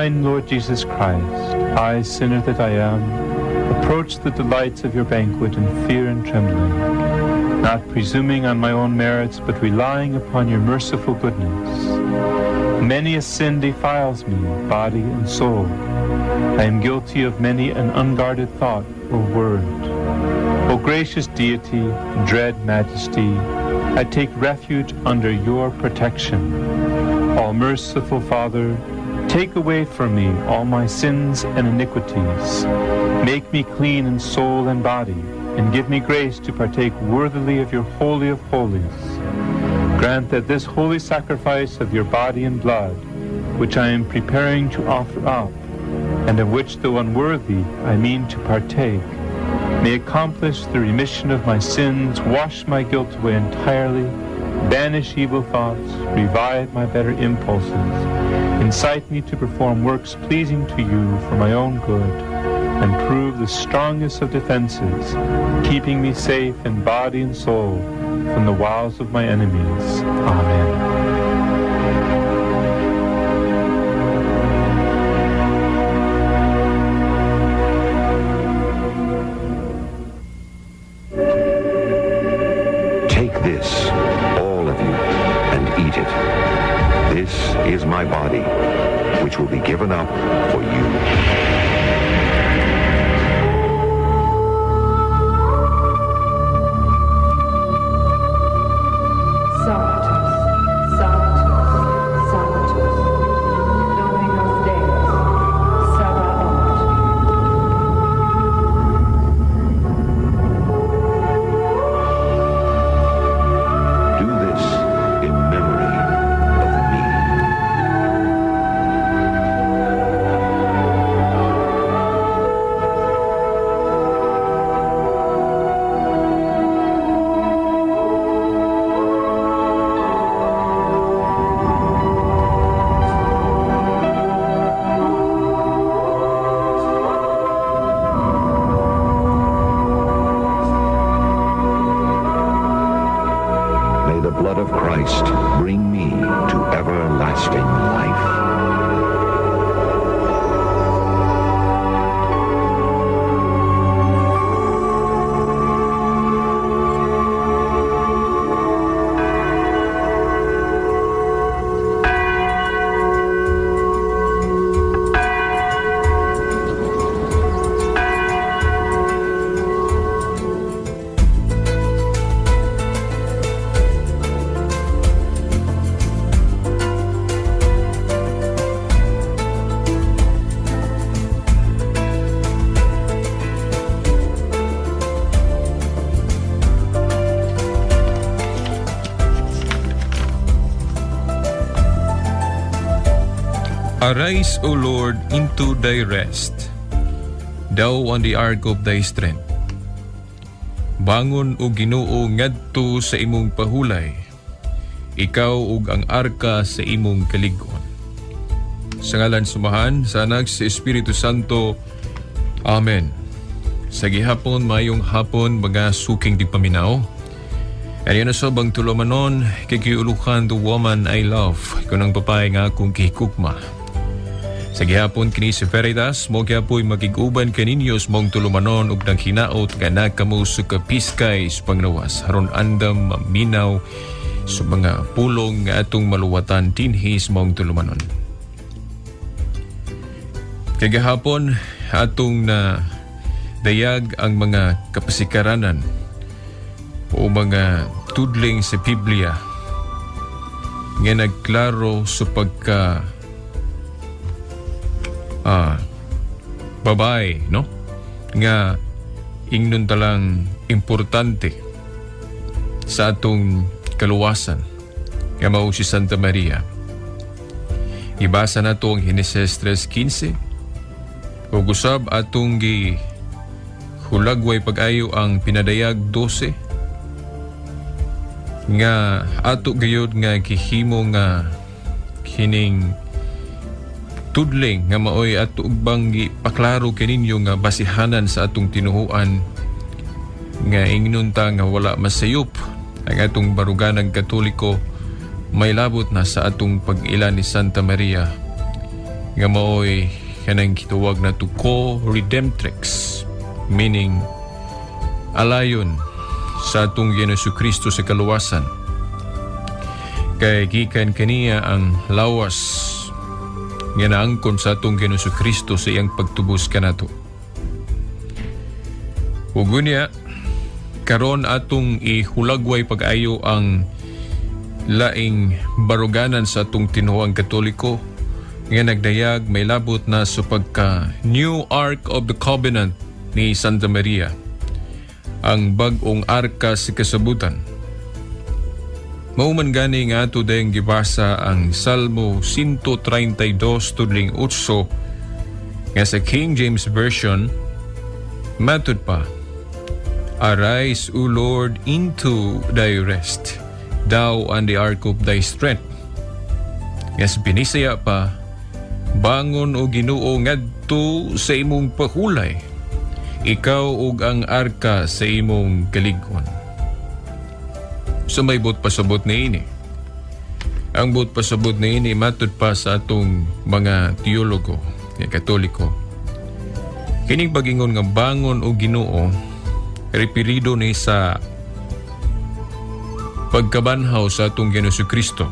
Divine Lord Jesus Christ, I, sinner that I am, approach the delights of your banquet in fear and trembling, not presuming on my own merits, but relying upon your merciful goodness. Many a sin defiles me, body and soul. I am guilty of many an unguarded thought or word. O gracious Deity, dread Majesty, I take refuge under your protection. All merciful Father, take away from me all my sins and iniquities. Make me clean in soul and body, and give me grace to partake worthily of your Holy of Holies. Grant that this holy sacrifice of your body and blood, which I am preparing to offer up, and of which, though unworthy, I mean to partake, may accomplish the remission of my sins, wash my guilt away entirely, banish evil thoughts, revive my better impulses, incite me to perform works pleasing to you for my own good, and prove the strongest of defenses, keeping me safe in body and soul from the wiles of my enemies. Amen. Take this, all of you, and eat it. This is my body, which will be given up for you. Sanctus, Sanctus, Sanctus, Dominus Deus, Sabaoth. Do this in memory of me. May the blood of Christ bring me to everlasting life. Arise, O Lord, into thy rest, thou and the ark of thy strength. Bangon o Ginoo ngadto sa imong pahulay, ikaw ug ang arka sa imong kalig-on. Sa ngalan sa Amahan, sa Anak, sa Espiritu Santo. Amen. Sa gihapon, mayong hapon, mga suking tigpaminaw. And yun na bang tulumanon, kikiulukan the woman I love, kunang babae nga akong kihikukma. Sa gihapon kini si Veritas, mo gyapoy makig-uban kaninyo sa mong tulumanon ug nang hinaot nga nakamo sa kapiskay sa panglawas aron andam maminaw sa mga pulong nga atong maluwatan dinhi sa mong tulumanon. Kagahapon atong na dayag ang mga kapasikaranan o mga tudling sa Biblia nga nagklaro sa pagka babae, no? Nga ingnon talang importante sa atong kaluwasan nga mao si Santa Maria. Ibasa nato ang Henesis 3:15 ug usab atong gi hulagway pag-ayo ang Pinadayag 12 nga ato gayud nga gihimo nga kining tudling nga maoy ato bang gipaklaro kaninyo nga basihanan sa atong tinuhuan nga ingnon ta nga wala masayop ang atong baruganang Katoliko may labot na sa atong pag-ila ni Santa Maria. Nga maoy kanang gitawag nato co-redemptrix, meaning alayon sa atong Ginoong Kristo sa kaluwasan. Kay gikan kaniya ang lawas nga naangkon sa atong Ginoong Kristo sa iyang pagtubos kanato. Ug unya, karon atong ihulagway pag-ayo ang laing baruganan sa atong tinuoang Katoliko nga nagdayag may labot na sa pagka New Ark of the Covenant ni Santa Maria, ang bag-ong arka sa kasabutan. Mao man gani nga ato dayong gibasa ang Salmo 132 tudling 8 nga sa King James Version matud pa, "Arise, O Lord, into thy rest, thou and the ark of thy strength." Nga sa Binisaya pa, "Bangon, o Ginoo, ngadto sa imong pahulay, ikaw ug ang arka sa imong kalig-on." Sa may buot pasabot niini? Ang buot pasabot niini matud pa sa atong mga teologo, nga Katoliko. Kining pagingon nga "bangon o Ginoo", referido ni sa pagkabanhaw sa atong Ginoo Kristo.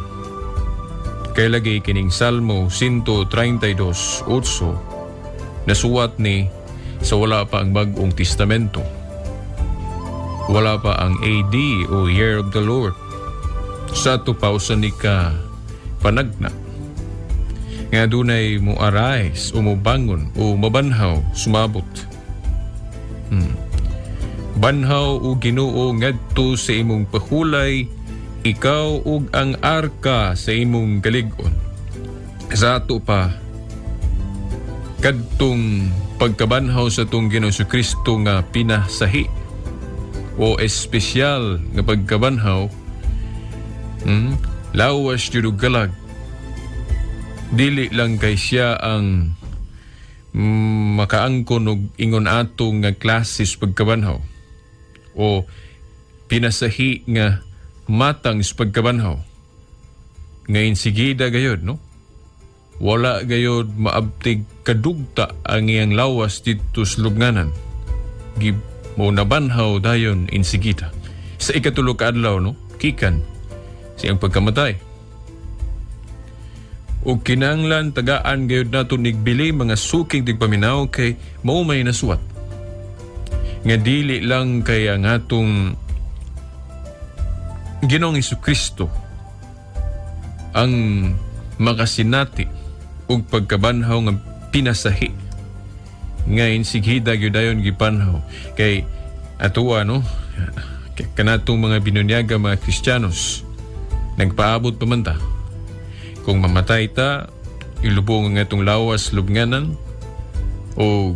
Kay lagi kining Salmo 132:8 nasuwat ni sa wala pa ang Bagong Testamento. Wala pa ang AD o Year of the Lord. Sa ato pa usa ni ka panagna nga dunay mo arise o mobangon o mabanhaw, sumabot. "Banhaw, o Ginoo, ngadto sa imong pahulay, ikaw ug ang arka sa imong kalig-on." Sa ato pa kadtong pagkabanhaw sa atong Ginoong Kristo nga pinasahi o espesyal nga pagkabanhaw, lawas jud ug kalag, dili lang kay siya ang makaangkon og ingon ato nga klase sa pagkabanhaw o pinasahi nga matang sa pagkabanhaw ngayon sigida gayod, no? Wala gayod maabtig kadugta ang iyang lawas didto sa lubnganan. Gi mo nabanhaw dayon insigida sa ikatulo ka adlaw, no, kikan sa iyang pagkamatay. Ug kinahanglan tagaan gayud nato nigbili, mga suking tigpaminaw, kay mao may nasuwat nga dili lang kay ang atong Ginoong Kristo ang makasinati og pagkabanhaw nga pinasahi nga insighida gyud dayon gibanhaw. Kay atoa, no, kanatong mga binunyaga, mga Kristiyanos, nagpaabot pa man ta. Kung mamatay ta, ilubong ang atong lawas lubnganan o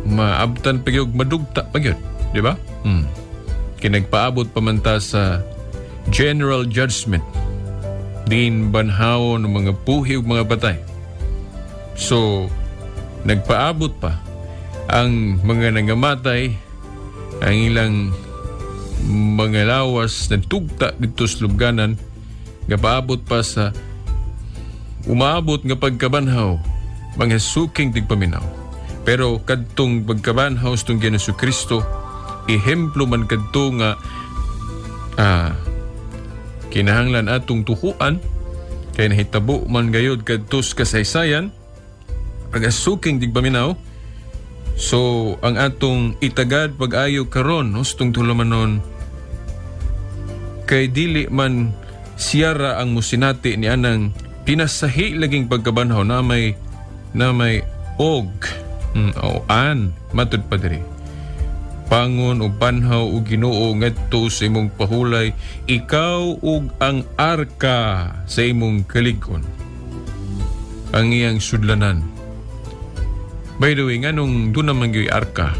maabtan pa gyud, madugta pa gyud, di ba? Kay nagpaabot pa man ta sa general judgment din banhawon ng mga buhi ug mga patay. So nagpaabot pa ang mga nangamatay, ang ilang mga lawas nagtugta didto sa lubnganan, gapaabot pa sa umaabot nga pagkabanhaw, mga suking tigpaminaw. Pero kadtong pagkabanhaw sa atong Ginoong Kristo, ehemplo man kadto nga kinahanglan atong tuhuan kay nahitabo man gayod kadto sa kasaysayan, mga suking tigpaminaw. So ang atong itagad pag-ayo karon, no, sa atong tulumanon, kay dili man siyara ang musinati ni anang pinasahi laging pagkabanhaw na may og o an matud pa diri. "Bangon o banhaw o Ginoo ngadto sa imong pahulay, ikaw ug ang arka sa imong kalig-on," ang iyang sudlanan. By the way, nganong duna man gyud arka?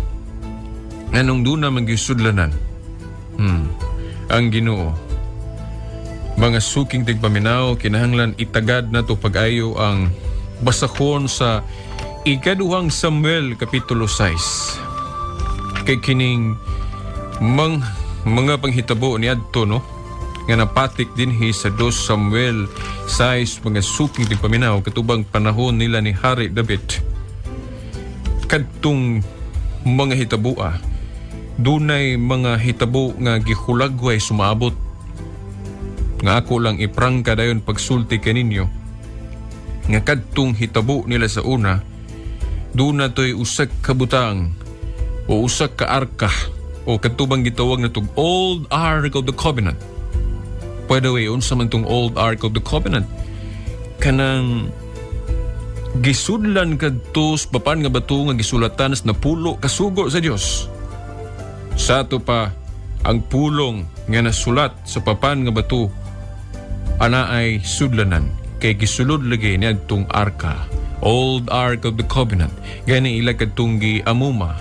Nganong duna man gyud sudlanan ang Ginoo? Mga suking tigpaminaw, kinahanglan itagad nato pag-ayo ang basahon sa Ikaduhang Samuel kapitulo 6. Kay kining mga panghitabo ni adto, no? nga napatik dinhi sa 2 Samuel 6, mga suking tigpaminaw, katubang panahon nila ni Hari David. Kadtong mga hitabua, dunay mga hitabo nga gihulagway sumaabot nga ako lang iprangka dayon pagsulti kaninyo nga kadtong hitabo nila sa una, duna to'y usak ka butang o usak ka arka o katubang gitawag na tog Old Ark of the Covenant. By the way, unsa man tong Old Ark of the Covenant? Kanang gisudlan kadto sa papan nga bato nga gisulatan sa napulo kasugo sa Dios. Sa ato pa, ang pulong nga nasulat sa papan nga bato ana ay sudlanan kay gisulod lagi niadtong arka, Old Ark of the Covenant. Gani ila kadtong giamuma,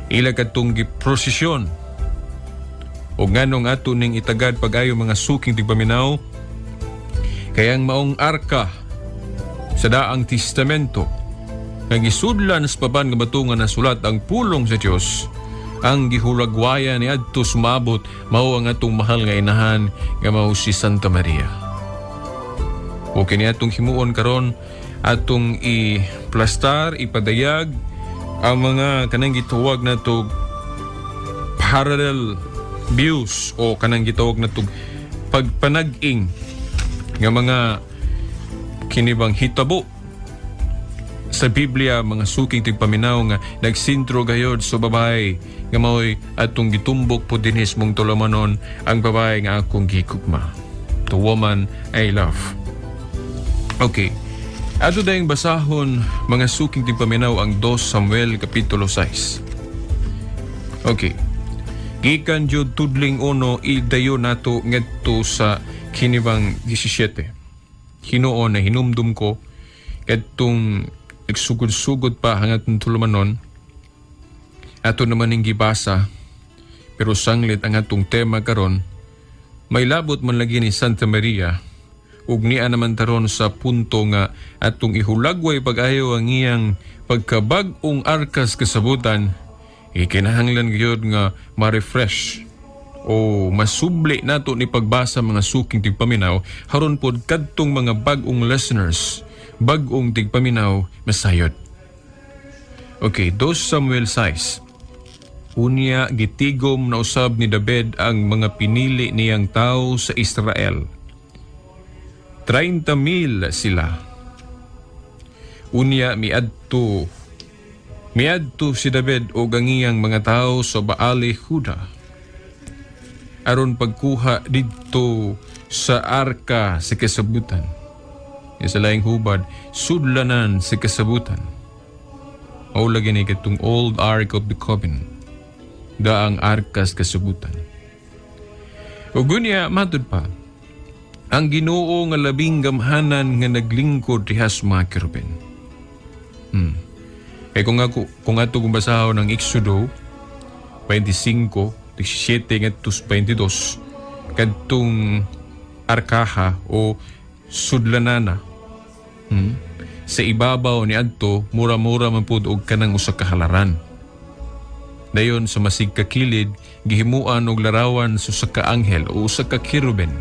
ila kadtong giprosesyon. O nganong ato ning itagad pag-ayo, mga suking tigpaminaw? Kay ang maong arka sa Daang Testamento nga gisudlan sa papan nga bato nga nasulat ang pulong sa Dios, ang gihulagwayan ni adto sumabot mao ang atong mahal nga inahan nga mao si Santa Maria. O kini atong himuon karon, atong i-plastar, ipadayag ang mga kanang gitawag na to parallel views o kanang gitawag na to pagpanag-ing nga mga kinibang hitabo sa Biblia, mga suking tigpaminaw, nga nagsintro gayod sa babae nga maoy atong gitumbok po dinhi sa mong tulumanon, ang babae nga akong gikugma, the woman I love. Okay. Ato dayong basahon, mga suking tigpaminaw, ang 2 Samuel Kapitulo 6. Okay. Gikan jud tudling 1 idayo nato ngadto sa kinibang 17. Hinuon na hinumdum ko kadtong nagsugod-sugod pa hangat ng tulumanon. Ato naman ning gibasa, pero sanglit ang atong tema karon may labot man lagi ni Santa Maria ug niya naman taron sa punto nga atong ihulagway pag-ayo ang iyang pagkabag-ong arkas kasabutan, ikinahanglan gyud nga ma-refresh o masubli nato ni pagbasa, mga suking tigpaminaw, haron pod kadtong mga bag-ong listeners, bag-ong tigpaminaw, masayod. Okay, 2 Samuel 6. Unya gitigom na usab ni David ang mga pinili niyang tao sa Israel. 30,000 sila. Unya miadto si David og ang iyang mga tao sa Baale Juda aron pagkuha didto sa arka sa kasabutan. Sa laing hubad, sudlanan sa kasabutan. Mao lagi ni katong Old Ark of the Covenant. Daang arkas kasabutan. Ug unya matud pa, ang Ginoo nga labing gamhanan nga naglingkod diha sa mga kerubin. Kay kung ato kung basahon ang Exodo 25, 17 ngadto sa 22, kadtong arkaha o sudlanana, sa ibabaw ni adto mura-mura man pud og kanang usa ka halaran. Dayon sa masig kakilid gihimuan og larawan sa usa ka anghel o usa ka kerubin.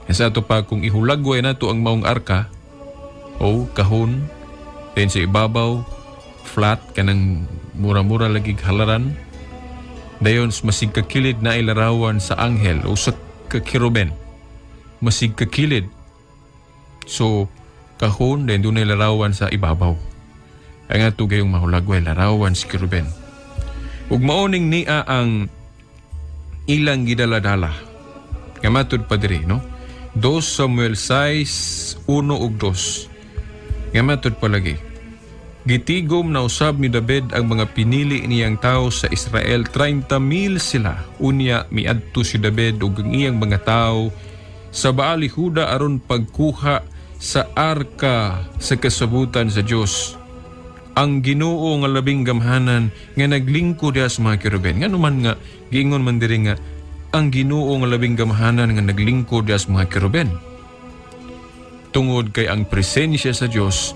Sa ato pa, kung ihulagway nato ang maong arka o kahon, then sa ibabaw flat, kanang mura-mura lagi halaran. Dayon sa masig kakilid na ilarawan sa anghel o sa kakiruben. Masig kakilid. So, kahon, then doon larawan sa ibabaw. Ang ato gayong mahulagway, larawan si kiruben. Ug maoning niya ang ilang gidaladala. Nga matud pa diri, no? 2 Samuel 6, 1 ug 2. Nga matud palagi. Gitigom na usab ni David ang mga pinili niyang tao sa Israel, 30,000 sila. Unya miadto si David ug ang iyang mga tao sa Baali Huda aron pagkuha sa arka sa kasabutan sa Dios, ang Ginoo nga labing gamhanan nga naglingkod diha sa mga keruben. Ngano man nga giingon man diri nga ang Ginoo nga labing gamhanan nga naglingkod diha sa mga keruben? Tungod kay ang presensya sa Dios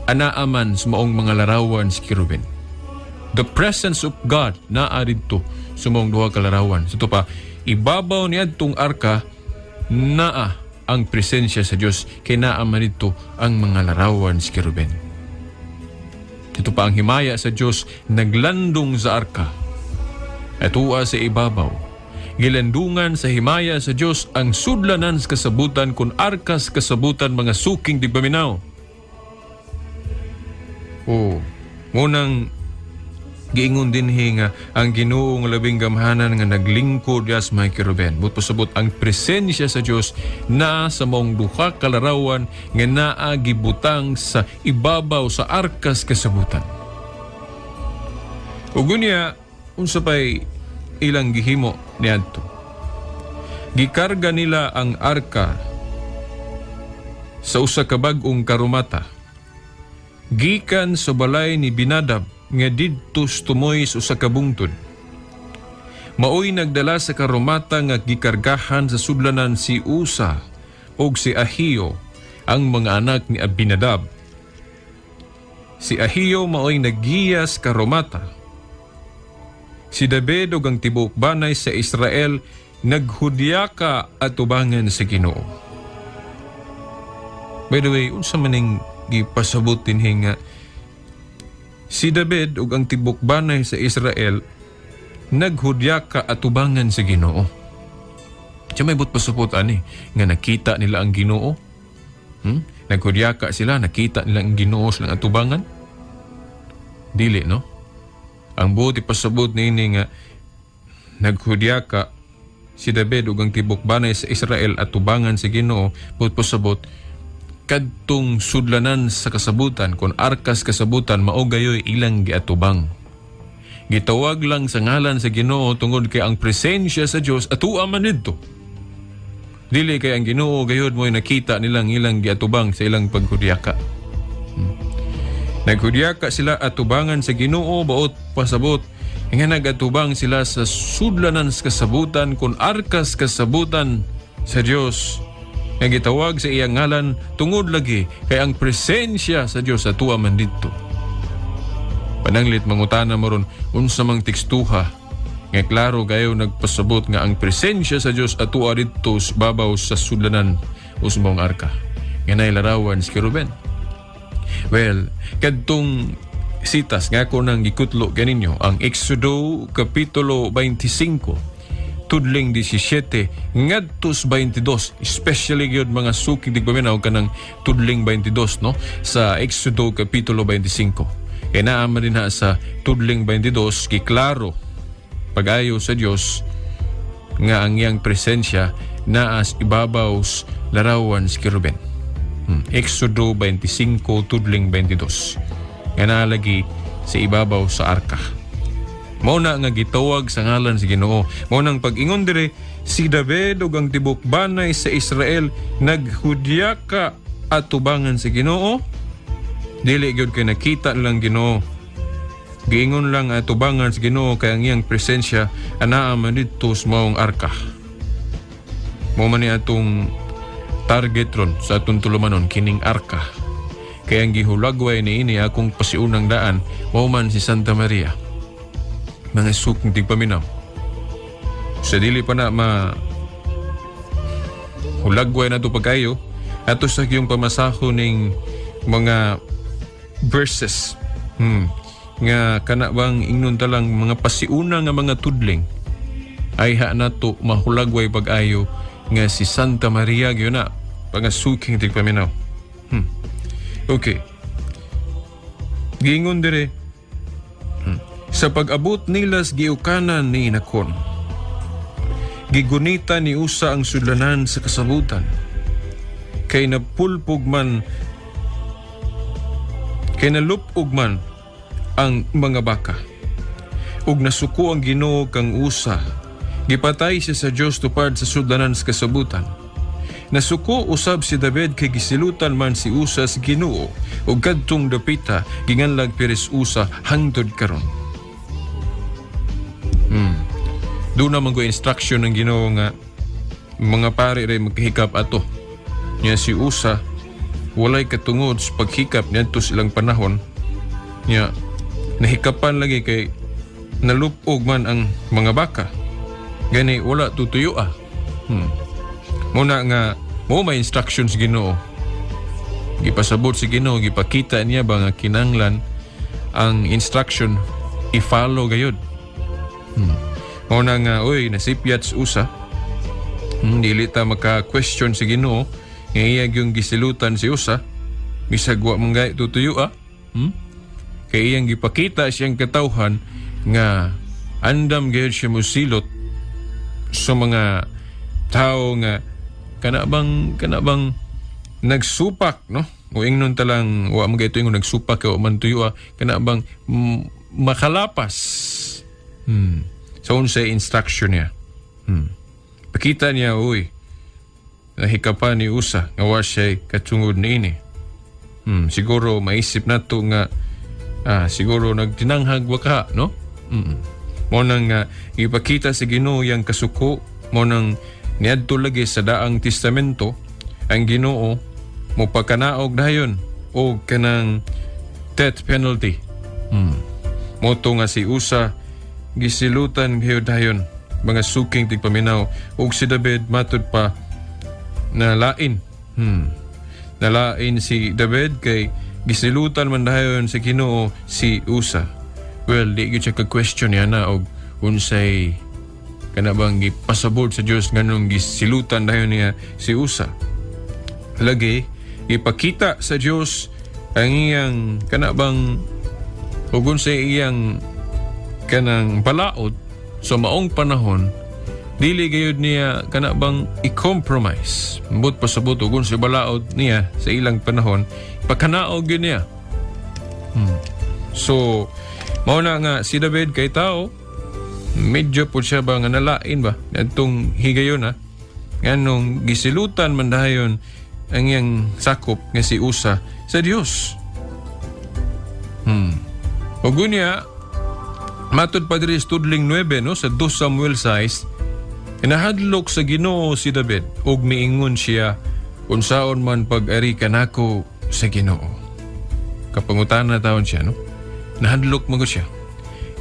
anaa man sa maong mga larawan sa keruben. The presence of God naa didto sa maong duha ka larawan. Sa pa, ibabaw niya tong arka naa ang presensya sa Dios kay naa man didto ang mga larawan sa keruben. Ito pa ang himaya sa Dios naglandong sa arka. Atua sa ibabaw. Gilandungan sa himaya sa Dios ang sudlanan sa kasabutan kun arkas kasabutan, mga suking tigpaminaw. Oh, munang giingon dinhi nga ang Ginoo nga labing gamhanan nga naglingkod sa mga keruben. But pasabot ang presensya sa Dios na sa maong duha ka larawan nga naa gibutang sa ibabaw sa arkas kasabutan. Ug unya, unsa pay ilang gihimo niadto? Gikarga nila ang arka sa usa ka bag-ong karumata gikan sa balay ni Abinadab nga didto sa tumoy sa usa ka bungtod. Maoy nagdala sa karumata nga gikargahan sa sudlanan si Usa ug si Ahio, ang mga anak ni Abinadab. Si Ahio maoy naggiya sa karumata. Si David ug ang tibuok banay sa Israel naghudyaka atubangan sa Ginoo. By the way, unsa maning gipasabot dinhi nga si David ug ang tibuok banay sa Israel naghudyaka atubangan sa Ginoo? Siya may but pasupot ani nga nakita nila ang Ginoo. Naghudyaka sila, nakita nila ang Ginoo silang atubangan. Dili, no? Ang buot ipasabot niini nga naghudyaka si David ug ang tibok banay sa Israel atubangan sa Ginoo, buot pasabot kadtong sudlanan sa kasabutan kon arkas kasabutan mao gayoy ilang giatubang. Gitawag lang sa ngalan sa Ginoo tungod kay ang presensya sa Dios atua man didto. Dili kay ang Ginoo gayud mo'y nakita nilang ilang giatubang sa ilang paghudyaka. Naghudyaka sila atubangan sa Ginoo, baot pasabot nga nagatubang sila sa sudlanan sa kasabutan kun arkas kasabutan sa Dios nga gitawag sa iyang ngalan tungod lagi kay ang presensya sa Dios atua man didto. Pananglit mangutana mo ron, unsa mang tekstuha nga klaro kayo nagpasabot nga ang presensya sa Dios atua didto sa babaw sa sudlanan o sa maong arka nga naay larawan sa keruben? Well, kadtong sitas nga ako nang gikutlo kaninyo, ang Exodo Kapitulo 25 tudling 17 ngadto sa 22, especially gyud, mga suking tigpaminaw, kanang tudling 22, no, sa Exodo Kapitulo 25, kay naa man din ha sa tudling 22 giklaro pag-ayo sa Dios nga ang iyang presensya naa sa ibabaw sa larawan sa keruben. Exodo 25 tudling 22 nga naalagi sa ibabaw sa arka. Mao na nga gitawag sa ngalan sa Ginoo. Mao nang pag-ingon dire, si David ug ang tibok banay sa Israel naghudyaka atubangan sa Ginoo. Dili gyud kay nakita lang Ginoo. Giingon lang atubangan sa Ginoo kay ang iyang presensya anaa man didto sa maong arka. Mao man ni atong target ron sa atong tulumanon, kining arka. Kay ang gihulagway niini, akong pasiunang daan, mao man si Santa Maria, mga suking tigpaminaw. Sa dili pa na ma hulagway na to pagkayo, ato sa iyong pamasaho ning mga verses. Nga kana bang ingnon talang mga pasiuna nga mga tudling ay ha nato mahulagway pag-ayo nga si Santa Maria gyud na, mga suking tigpaminaw. Okay. Giingon dire, sa pag-abot nila sa giukanan ni Nakon, gigunita ni Usa ang sudlanan sa kasabutan. Kay napulpog man, kay nalupog man ang mga baka. Ug nasuko ang Ginoo kang Usa. Gipatay siya sa Dios tupad sa sudlanan sa kasabutan. Nasuko usab si David kay gisilutan man si Usa sa Ginoo, ug kadtong dapita ginganlag Perez Usa hangtod karon. Doon naman ko instruction ng Ginoo nga mga pare ray magkahikap ato. Nya si Usa walay katungod sa paghikap niadto sa ilang panahon. Nya nahikapan lagi kay nalupog man ang mga baka. Gani wala tutuyo ah. Muna nga mo may instructions Ginoo. Gipasabot si Ginoo, gipakita niya ba nga kinanglan ang instruction i-follow gayud. Muna nga oy nasipyat sa Usa. Dili ta maka-question si Ginoo nga iya gyung gisilutan si Usa. Bisag wa man gay tutuyo ah. Kay iyang gipakita siyang katawhan nga andam gayud siya mosilot sa mga tao nga kana bang nagsupak, no, o ingnon ta lang, wa man gayud ingon nagsupak kay wa man tuyo ah, kana bang makalapas sa unsay instruction niya. Pakita niya, uy, nahikapan ni Usa nga wa siya katungod niini. Siguro maisip nato nga siguro nagtinanghag wa ka, no? Mo nang ipakita sa Ginoo yang kasuko. Mo nang niadto lagi sa Daang Testamento ang Ginoo mo pagkanaog dayon o kanang death penalty. Moto nga si Usa gisilutan gayud dayon, mga suking tigpaminaw, ug si David matud pa nalain. Nalain si David kay gisilutan man dayon sa Ginoo si Usa. Well, di gyud siya ka-question niya na og unsay kana bang gipasabot sa Dios nganong gisilutan dayon niya si Usa. Lagi ipakita sa Dios ang iyang kana bang ug unsay iyang kanang balaod sa maong panahon, dili gayud niya kana bang i-compromise. Ambot pasabot ug unsay balaod niya sa ilang panahon, pakanaog gyud niya. So mao na nga si David kay tao, medyo po siya ba nga nalain ba adtong higayon ha, nganong gisilutan man dayon ang iyang sakop nga si Usa sa Dios. Ug unya, matud pa diri sa Tudling 9, no, sa 2 Samuel 6, nahadlok sa Ginoo si David ug miingon siya, "Unsaon man pag-ari kanako sa Ginoo?" Kapangutana taon siya, no? Nahadlok mo siya.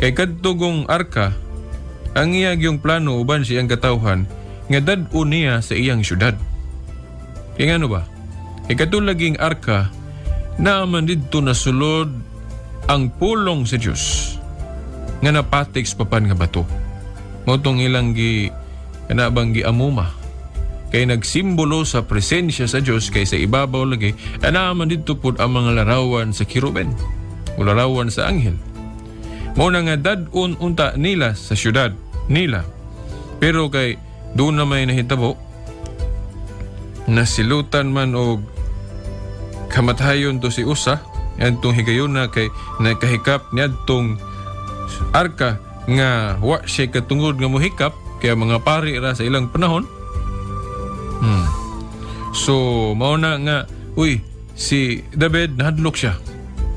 Kay kadtong arka, ang iya yung plano uban siyang katawhan nga dad-on niya sa iyang syudad. Kaya ngano ba? Kay kadto laging arka, naaman didto nasulod ang pulong sa Dios nga napatik sa papan nga bato. Motong ilang gi kana bang giamuma kay nagsimbolo sa presensya sa Dios, kay sa ibabaw lagi anaaman didto pud ang mga larawan sa kiruben o larawan sa anghel. Mao na nga dad-on unta nila sa syudad nila. Pero kay doon na may nahitabo, nasilutan man og kamatayon to si Usa adtong higayuna kay nakahikap niadtong arka nga wa siya katungod nga mohikap kaya mga pari ra sa ilang panahon. So mao na nga uy, si David nahadlok siya.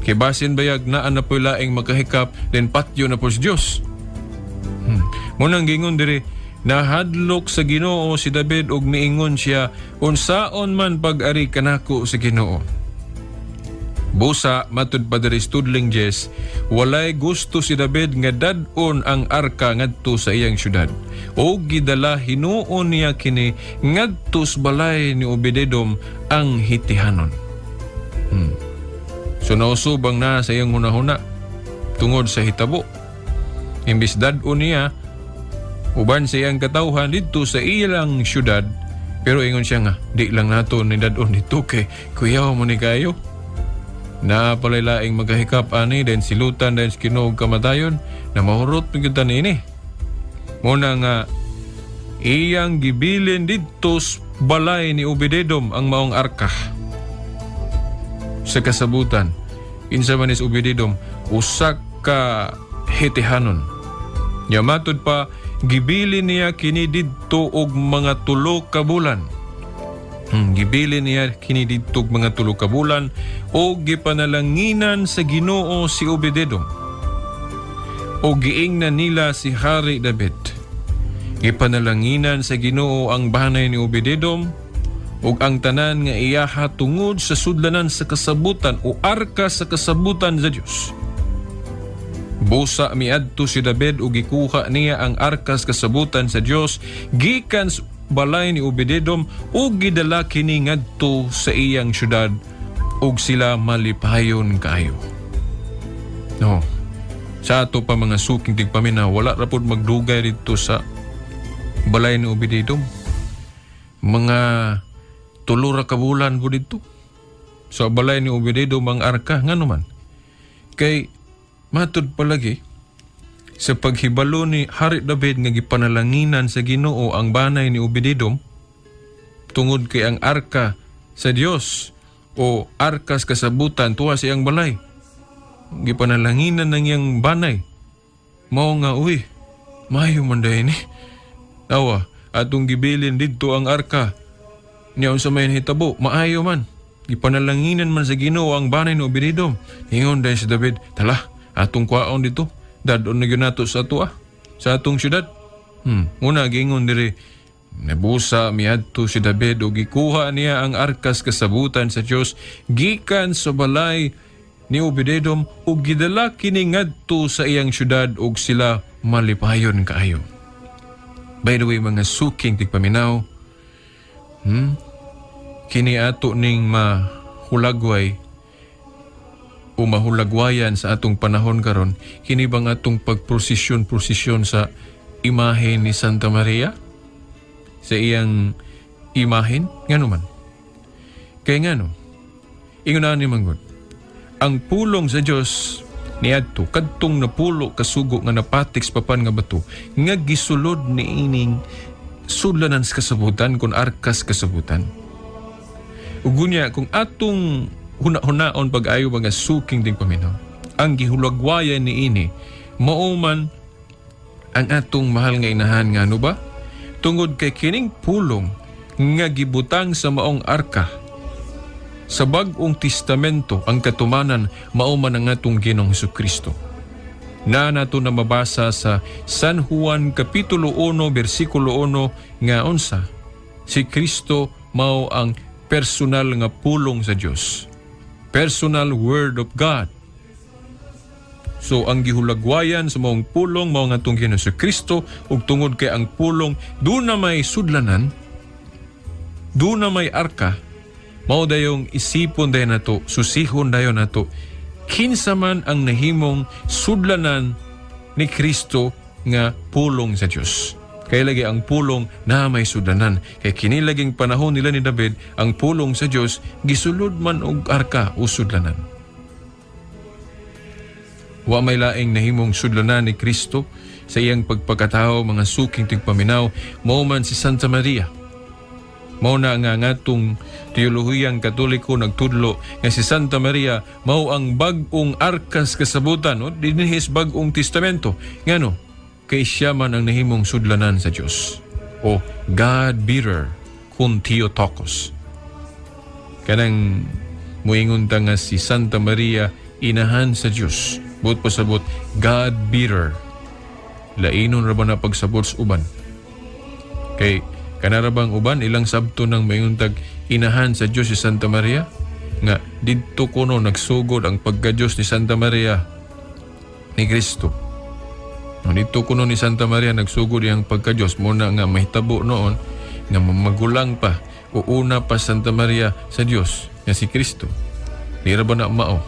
Kay basin bayag naa na po'y laing makahikap, then patyo na po si Dios. Munang gingon diri, nahadlok sa Ginoo si David ug miingon siya, "Unsaon man pag-ari kanako sa Ginoo?" Busa, matud pa diri Studling Jess, walay gusto si David nga dad-on ang arka ngadto sa iyang syudad. O gidala hinuon niya kini ngadto sa balay ni Obededom ang Hitihanon. So nausubang na sa iyang hunahuna tungod sa hitabo. Imbis dad-on niya uban sa iyang katawhan didto sa ilang syudad, pero ingon siya nga di lang nato ni dad-on dito kay kuyaw mo ni kayo. Na palay laing magahikap ani, then silutan then kinog kamatayon na mahurot gyud ta niini. Muna nga iyang gibilin didto sa balay ni Obededom ang maong arka sa kasabutan. Kinsa man is Obededom? Usa ka Hitihanon. Nya matud pa, gibilin niya kini didto og mga 3 ka bulan. Gibilin niya kini didto og mga 3 ka bulan o gipanalanginan sa Ginoo si Obededom. O giingnan nila si Hari David. Gipanalanginan sa Ginoo ang banay ni Obededom ug ang tanan nga iyaha tungod sa sudlanan sa kasabutan o arka sa kasabutan sa Dios. Busa miadto si David ug gikuha niya ang arkas kasabutan sa Dios gikan sa balay ni Obededom ug gidala kini ngadto sa iyang syudad ug sila malipayon kaayo. No. Sa ato pa, mga suking tigpaminaw, wala ra pod magdugay didto sa balay ni Obededom. Mga 3 ra ka bulan po didto sa balay ni Obededom ang arka. Ngano man? Kay matud palagi sa paghibalo ni Hari David nga gipanalanginan sa Ginoo ang banay ni Obededom tungod kay ang arka sa Dios o arkas kasabutan tuwa sa iyang balay. Gipanalanginan ng iyang banay. Mao nga, uy, maayo man diay ni. Awa, atong gibilin didto ang arka. Niya unsa may nahitabo, maayo man. Gipanalanginan man sa Ginoo ang banay ni Obededom. Ingon dayon si David, "Tala, atong kwaon dito. Dad-on na gyud nato sa ato ah, sa atong syudad." Una giingon diri, nabusa miadto si David ug gikuha niya ang arkas kasabutan sa Dios gikan sa balay ni Obededom ug gidala kini ngadto sa iyang syudad ug sila malipayon kaayo. By the way, mga suking tigpaminaw, kini ato ning mahulagway o mahulagwayan sa atong panahon karon, kini bang atong pagprosesyon-prosesyon sa imahe ni Santa Maria? Sa iyang imahen? Ngano man? Kay ngano? Ingon ani manggod, ang pulong sa Dios niadto kadtong napulo kasugo nga napatik sa papan nga bato nga gisulod niining sudlanan sa kasabutan kon arkas kasabutan. Ug unya kung atong huna-hunaon pag-ayo, mga suking tigpaminaw, ang gihulagwayan niini mao man ang atong mahal nga inahan. Ngano ba? Tungod kay kining pulong nga gibutang sa maong arka sa Bag-ong Testamento, ang katumanan mao man ang atong Ginoong Kristo. Na nato na mabasa sa San Juan Kapitulo 1 bersikulo 1 nga unsa si Kristo mao ang personal nga pulong sa Dios. Personal word of God. So ang gihulagwayan sa maong pulong mao ang atong Ginoong Kristo, ug tungod kay ang pulong duna may sudlanan, duna may arka, mao dayong isipon dayon nato, susihon dayon nato kinsa man ang nahimong sudlanan ni Kristo nga pulong sa Dios. Kay lagi ang pulong na may sudlanan. Kay kini laging panahon nila ni David, ang pulong sa Dios gisulod man og arka o sudlanan. Wa may laing nahimong sudlanan ni Kristo sa iyang pagpakatao, mga suking tigpaminaw, mao man si Santa Maria. Mao na nga ngatong teolohiyang Katoliko nagtudlo nga si Santa Maria mao ang bag-ong arkas kasabutan, no? Dinhis Bag-ong Testamento. Ngano? Kay siya man ang nahimong sudlanan sa Dios o God bearer kun Theotokos. Kanang muingon ta nga si Santa Maria inahan sa Dios. Buot pasabot, God bearer. Lainon ra ba na pagsabot sa uban? Kay kanara bang uban ilang sabto nang maingon tag inahan sa Dios si Santa Maria nga didto kuno nagsugod ang pagka-Dios ni Santa Maria ni Kristo. No, didto kuno ni Santa Maria nagsugod iyang pagka-Dios, mao na nga mahitabo noon nga magulang pa o una pa Santa Maria sa Dios nga si Kristo. Di ra ba na mao?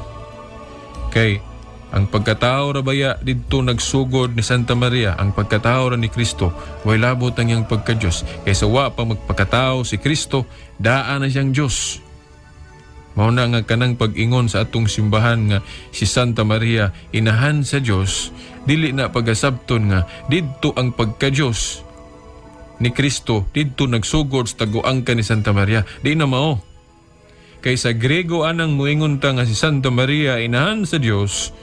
Kay ang pagkatao ra baya didto nagsugod ni Santa Maria, ang pagkatao ra ni Kristo, way labot ang iyang pagka-Diyos. Kaysa wa pa magpakatao si Kristo, daan na siyang Diyos. Mao na nga kanang pag-ingon sa atong simbahan nga si Santa Maria inahan sa Dios, dili na pagasabton nga didto ang pagka-Dios ni Kristo didto nagsugod sa taguangka ni Santa Maria. Di na mao. Kay sa Grego anang muingon ta nga si Santa Maria inahan sa Dios,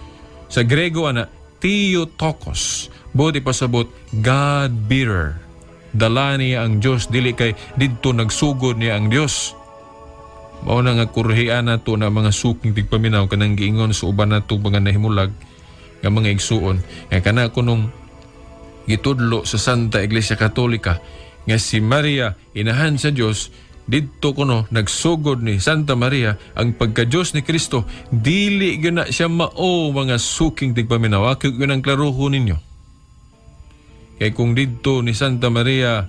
sa Grego ana Theotokos. Buot ipasabot, God bearer. Dala niya ang Dios, dili kay didto nagsugod niya ang Dios. Mao na nga kurhian nato na, mga suking tigpaminaw, kanang giingon sa uban nato mga nahimulag nga mga igsuon nga kana kunong gitudlo sa Santa Iglesia Katolika nga si Maria inahan sa Dios, didto kuno nagsugod ni Santa Maria ang pagka-Dios ni Kristo, dili gyud na siya mao, mga suking tigpaminaw. Ako gyud ang klarohon ninyo. Kay kung didto ni Santa Maria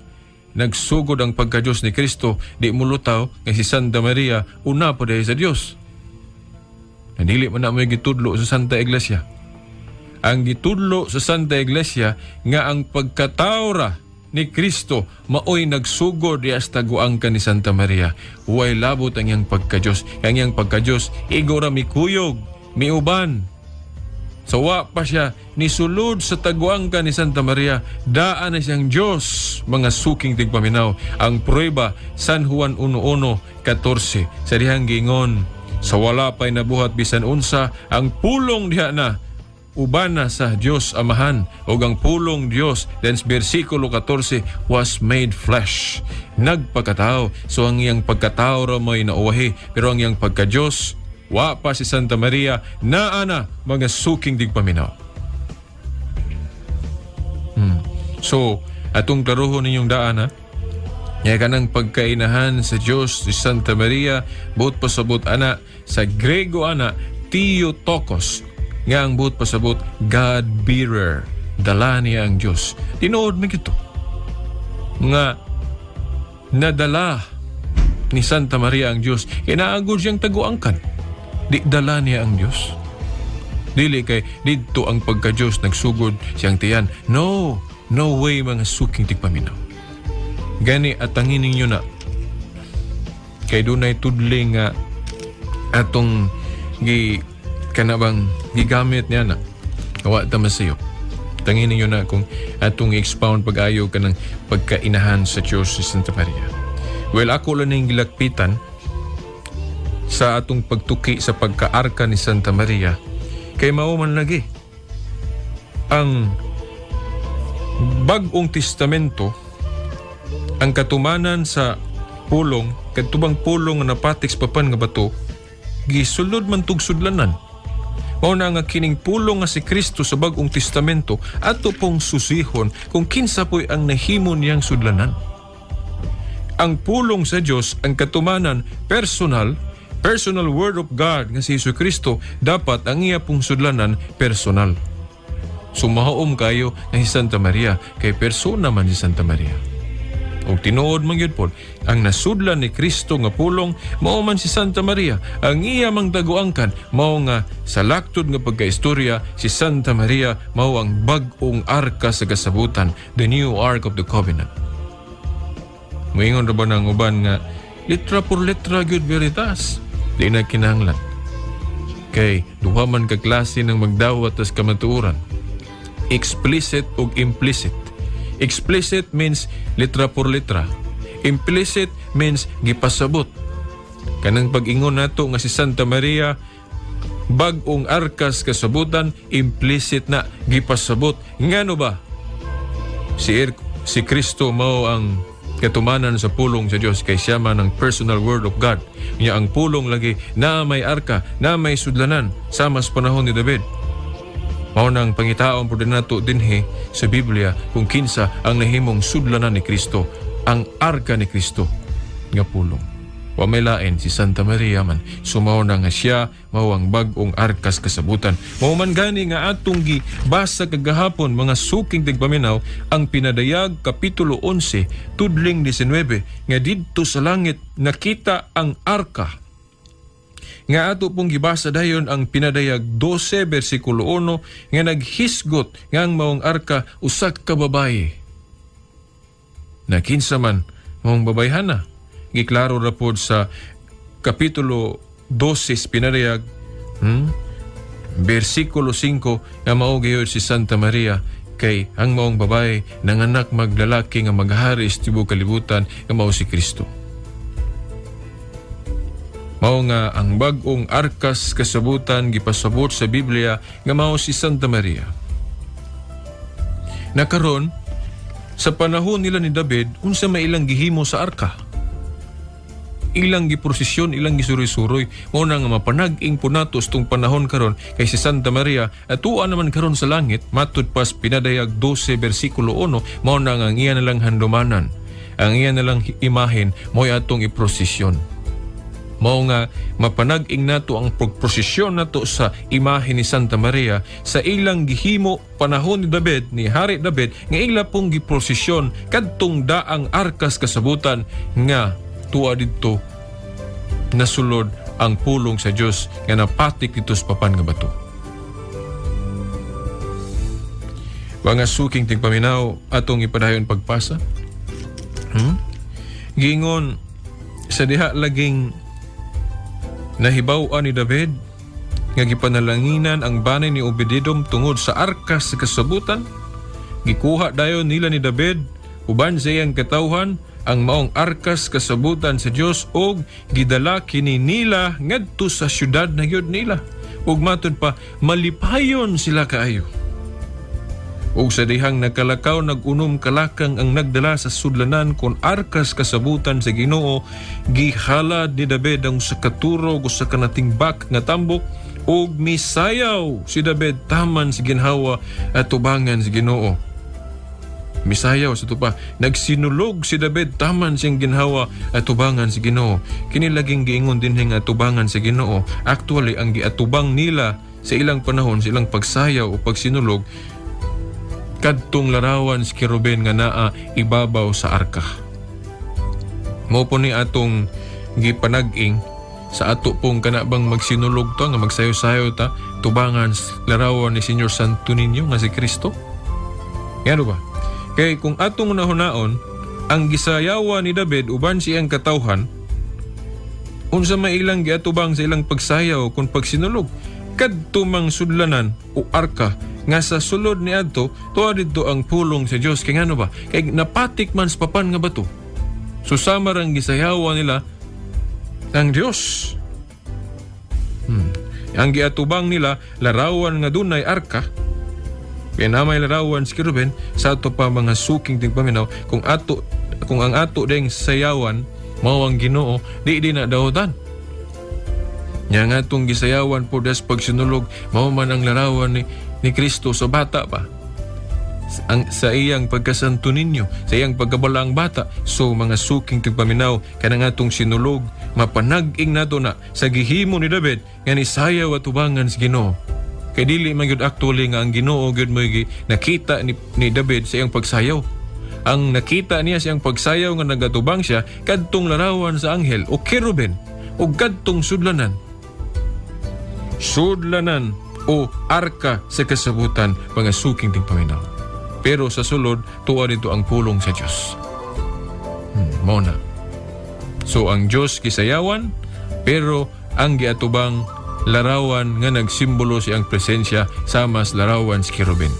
Nagsugod ang pagka-Diyos ni Kristo, di mulutaw nga si Santa Maria una pa diay sa Dios. Dili man na mo'y gitudlo sa Santa Iglesia. Ang gitudlo sa Santa Iglesia nga ang pagkatawra ni Kristo maoy nagsugod diha sa taguangkan ni Santa Maria. Way labot ang iyang pagka-Diyos. Ang iyang pagka-Diyos, igo ra mikuyog, miuban. Sa wa pa siya nisulod sa taguangkan ni Santa Maria, daan na siyang Diyos, mga suking tigpaminaw. Ang prueba, San Juan 1:1:14, sa dihang giingon, sa wala pa'y nabuhat bisan unsa, ang pulong diha na, ubana sa Dios Amahan, ug ang pulong Dios, then bersikulo 14, was made flesh, nagpakatao. So ang iyang pagkatao ra mo'y nauwahi, pero ang iyang pagka-Diyos, wa pa si Santa Maria naa na, mga suking digpaminaw. So atong klarohon ninyong daan, ha. Nya kanang pagkainahan sa Dios ni Santa Maria, buot pasabot ana sa Grego ana Theotokos, nga ang buot pasabot God bearer, dala niya ang Dios. Tinuod man gito nga nadala ni Santa Maria ang Dios kay naagod siyang taguangkan. Di dala niya ang Dios? Dili kay didto ang pagka-Dios nagsugod siyang tiyan. No, no way, mga suking tigpaminaw. Gani atangin ninyo na kay dunay tudling nga atong gi kanabang gigamit niya na wa ta masayop. Tangin ninyo na kung atong expound pag-ayo kanang pagkainahan sa Diyos si Santa Maria. Well, ako lang ning gilakpitan sa atong pagtuki sa pagkaarka ni Santa Maria kay mao man lagi ang Bag-ong Testamento, ang katumanan sa pulong, kadtubang pulong nga napatik sa papan nga bato, gisulod man tug sudlanan. Mao na nga kining pulong nga si Kristo sa Bag-ong Testamento, ato pong susihon kung kinsa po'y ang nahimo niyang sudlanan. Ang pulong sa Dios, ang katumanan personal, personal word of God nga si Hesus Kristo, dapat ang iya pong sudlanan personal. Sumaom kayo nga si Santa Maria kay persona man si Santa Maria. Ug tinuod man gyud pod, ang nasudlan ni Kristo nga pulong mao man si Santa Maria. Ang iya mang taguangkan, mao nga sa laktod nga pagkaistorya, si Santa Maria mao ang bag-ong arka sa kasabutan, the new Ark of the Covenant. Moingon ra ba ng uban nga litra por letra gyud veritas? Di na kinahanglan. Kay duha man ka klase ng magdawat tas kamatuoran. Explicit ug implicit. Explicit means litra por letra. Implicit means gipasabot. Kanang pag-ingon nato nga si Santa Maria bag-ong arkas kasabutan, implicit na, gipasabot. Ngano ba? Si Kristo mao ang katumanan sa pulong sa Dios kay siya man ang personal word of God. Nya ang pulong lagi na may arka, na may sudlanan sama sa panahon ni David. Mao nang pangitaon po din nato dinhi sa Biblia kung kinsa ang nahimong sudlanan ni Kristo, ang arka ni Kristo nga pulong. Wa may lain, si Santa Maria man. Sumaw na nga siya mao ang bag-ong arkas kasabutan. Mao man gani nga atong gibasa kagahapon, mga suking tigpaminaw, ang Pinadayag kapitulo 11 tudling 19, nga didto sa langit nakita ang arka, nga ato pong gibasa dayon ang Pinadayag 12 bersikulo 1, nga naghisgot nga ang maong arka usa ka babaye. Na kinsa man maong babayhana? Giklaro ra pod sa kapitulo 12 Pinadayag, bersikulo 5, nga mao gayud si Santa Maria, kay ang maong babae nanganak maglalaki nga maghari sa tibuok kalibutan, nga mao si Kristo. Mao nga ang bag-ong arkas kasabutan, gipasabot sa Biblia nga mao si Santa Maria. Nakaron sa panahon nila ni David, unsa may ilang gihimo sa arka? Ilang giprosesyon, ilang gisuroy-suroy. Mao na nga mapanag-ing po nato sa tong panahon karon kay si Santa Maria atua naman karon sa langit matud pas Pinadayag 12 bersikulo 1. Mao na nga ang iya nalang handumanan, ang iya nalang imahen, mo'y atong iprosesyon. Mao nga mapanag-ing nato ang pagprosesyon nato sa imahe ni Santa Maria sa ilang gihimo panahon ni David, ni Hari David, nga ila pong giprosesyon kadtong daang arkas kasabutan nga tuwa didto nasulod ang pulong sa Dios nga napatik dito sa papan nga bato. Mga suking tigpaminaw, atong ipadayon pagpasa. Giingon sa diha laging nahibaw-an ni David nga gipanalanginan ang banay ni Obededom tungod sa arkas sa kasabutan. Gikuha dayon nila ni David uban sa iyang katawhan ang maong arkas kasabutan sa Dios og gidala kini nila ngadto sa syudad na gyud nila. Ug matud pa malipayon sila kaayo. Ug sa dihang nagkalakaw nag-unom kalakang ang nagdala sa sudlanan kon arkas kasabutan sa Ginoo, gihalad ni David ang sa katurog o sa kanatingbak nga tambok ug misayaw si David taman sa ginhawa at tubangan sa Ginoo. Misayaw sa tupa, nagsinulog si David taman siyang ginhawa at tubangan sa Ginoo. Kini laging giingon din nga tubangan sa Ginoo. Actually, ang giatubang nila sa ilang panahon, sa ilang pagsayaw o pagsinulog, kadtong larawan si Kerubin nga naa ibabaw sa arka. Mao po ni atong gipanag-ing sa ato pong kanabang magsinulog to nga magsayo-sayo ta tubangan larawan ni Senyor Santo Niño nga si Kristo. Ngano ba? Kay kung atong nahunaon ang gisayawan ni David uban siyang katawhan, unsa may ilang giatubang sa ilang pagsayaw kung pagsinulog kadto mang sudlanan o arka nga sa sulod ni adto tuwa didto ang pulong sa Dios. Kay ngano ba? Kay napatik man sa papan nga bato. Susama rang gisayawan nila ang Dios. Ang giatubang nila larawan nga dunay arka. Kaya na may larawan si Kerubin sa ato pa mga suking tigpaminaw, kung ang ato ding sayawan mao ang Ginoo, di di na daotan. Nya nga atong gisayawan po des pagsinulog mao man ang larawan ni Kristo sa bata pa. Ang, sa iyang pagkasanto ninyo, sa iyang pagkabalaang bata. So mga suking tigpaminaw, kanang atong sinulog, mapanag-ing nato na sa gihimo ni David nga nisayaw at tubangan sa Ginoo. Kay dili man gyud actually nga ang Ginoo gyud mo nakita ni David sa iyang pagsayaw. Ang nakita niya sa iyang pagsayaw nga nagatubang siya kadtong larawan sa anghel o kerubin o kadtong sudlanan. Sudlanan o arka sa kasabutan, mga suking tigpaminaw. Pero sa sulod, tuwa nito ang pulong sa Diyos. Mao na. So ang Diyos gisayawan, pero ang giatubang larawan nga nagsimbolo siyang presensya sama sa larawan sa kerubin.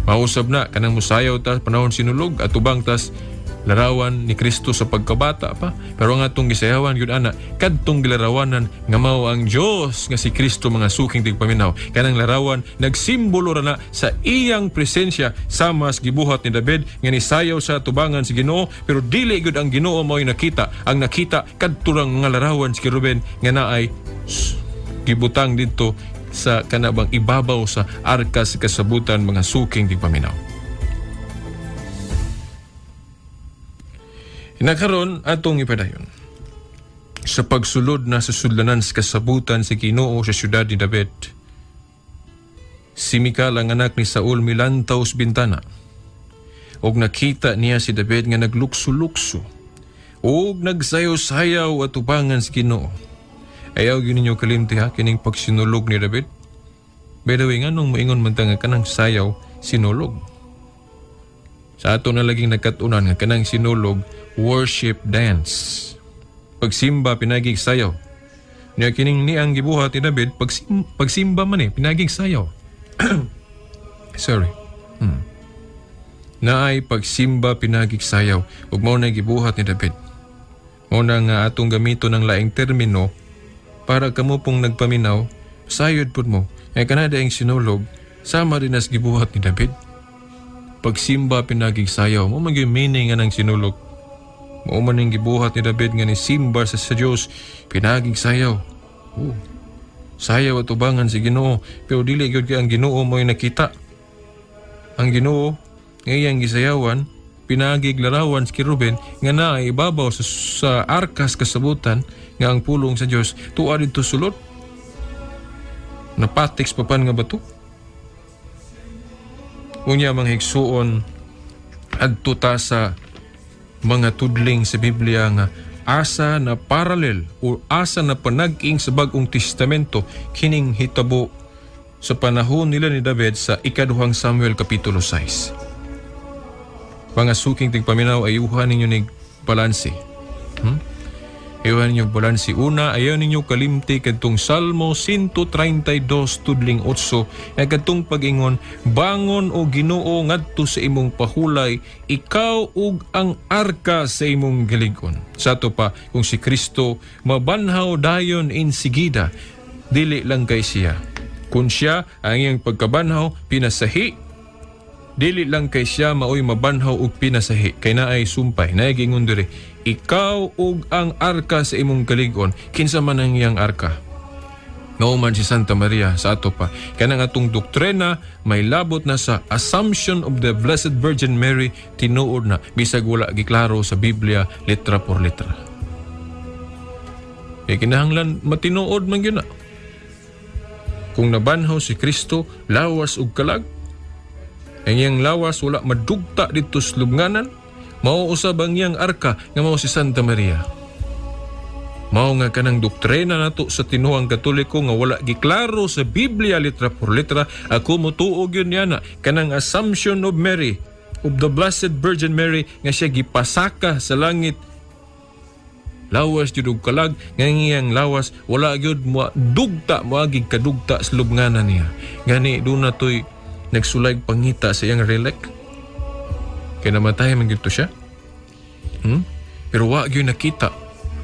Mausab na kanang musayaw ta panahon sinulog atubang tas larawan ni Kristo sa pagkabata pa, pero ang atong gisayawan gyud ana kadtong gilarawanan nga mao ang Dios nga si Kristo, mga suking tigpaminaw. Kanang larawan nagsimbolo ra na sa iyang presensya sama sa gibuhat ni David nga nisayaw sa tubangan sa Ginoo, pero dili gyud ang Ginoo mao'y nakita. Ang nakita kadto rang mga larawan si Kerubin nga naay gibutang didto sa kanabang ibabaw sa arka sa kasabutan, mga suking tigpaminaw. Nakaron atong ipadayon. Sa pagsulod na sa sudlanan sa kasabutan sa Ginoo sa syudad ni David, si Mikal ang anak ni Saul milantaw sa bintana. Og nakita niya si David nga naglukso-lukso og nagsayaw-sayaw at upangan sa Ginoo. Ayaw gyud ninyo kalimti ha kining pagsinulog ni David. By the way, nganong moingon man ta nga kanang sayaw sinulog? Sa ato na laging nagkatunan nga kanang sinulog worship dance. Pagsimba pinagig sayaw. Nya kining ni ang gibuhat ni David pagsimba man pinagig sayaw. Sorry. Naay pagsimba pinagig sayaw ug mao na gibuhat ni David. Mao na nga atong gamito ng laing termino para kamo pong nagpaminaw, sayod pud mo. Ay kanada ang sinulog sama din as gibuhat ni David. Pagsimba pinagig sayaw mo man gyud meaning nga ng sinulog. Mao man ning gibuhat ni David nga ni simba sa Dios pinagig sayaw. Oh. Sayaw at ubangan si Ginoo, pero dili gyud kay ang Ginoo mo'y nakita. Ang Ginoo nga iyang gisayawan pinaagig larawan sa Kerubin nga naa ibabaw sa arkas kasabutan nga ang pulong sa Dios tuwa didto sulod, napatix pa pan nga bato. Unya, mga higsuon, adto ta sa mga tudling sa Biblia nga asa na parallel o asa na panag-ing sa Bagong Testamento kining hitabo sa panahon nila ni David sa Ikaduhang Samuel Kapitulo 6. Mga suking tigpaminaw, ayuhan ninyo ni balanse. Ayuhan ninyo balanse. Una, ayaw ninyo kalimti kadtong Salmo 132 tudling 8 nga kadtong pag-ingon, "Bangon o Ginoo ngadto sa imong pahulay, ikaw ug ang arka sa imong gilig-on." Sa ato pa, kung si Kristo mabanhaw dayon insigida, dili lang kay siya. Kung siya ang iyang pagkabanhaw pinasahi, dili lang kay siya maoy mabanhaw ug pinasahi, kay naay sumpay, naay giingon diri, "Ikaw ug ang arka sa imong kalig-on." Kinsa man ang iyang arka? Mao man si Santa Maria. Sa ato pa, kanang atong doktrina may labot na sa Assumption of the Blessed Virgin Mary, tinuod na bisag wala giklaro sa Biblia letra por letra. Kay kinahanglan matinuod man gyud na. Kung nabanhaw si Kristo lawas ug kalag, ang iyang lawas wala madugta didto sa lubnganan, mao usab ang iyang arka nga mao si Santa Maria. Mao nga kanang doktrina nato sa tinuang Katoliko nga wala giklaro sa Biblia letra por letra, ako motuo gyud niana kanang Assumption of Mary, of the Blessed Virgin Mary, nga siya gipasaka sa langit lawas jud og kalag, nga ang iyang lawas wala gyud mo dugta, moagig kadugta sa lubnganan niya. Gani doon na to'y nagsulay pangita sa iyang relic kay namatay man gyud to siya. Pero wa gyud nakita,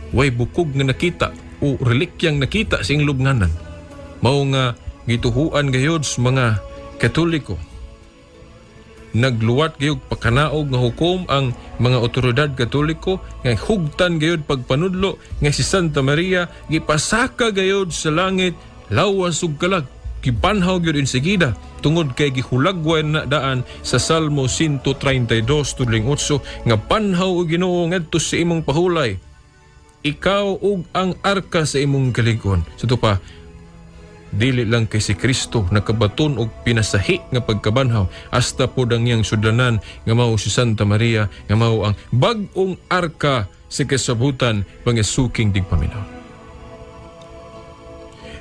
way bukog nga nakita o relikyang nakita sa iyang lubnganan. Mao nga gituhuan gayud sa mga Katoliko, nagluwat gayud pakanaog nga hukom ang mga otoridad Katoliko nga hugtan gayud pagpanudlo nga si Santa Maria gipasaka gayud sa langit lawas ug kalag, gibanhaw gyud insigida, tungod kay gihulagway na daan sa Salmo 132 tudling 8 nga "Banhaw o Ginoo ngadto sa imong pahulay, ikaw ug ang arka sa imong kalig-on." Sa pa, dili lang kay si Kristo nakabaton og pinasahi nga pagkabanhaw, hasta pod ang iyang sudlanan nga mao si Santa Maria, nga mao ang bag-ong arka sa kasabutan, mga suking tigpaminaw.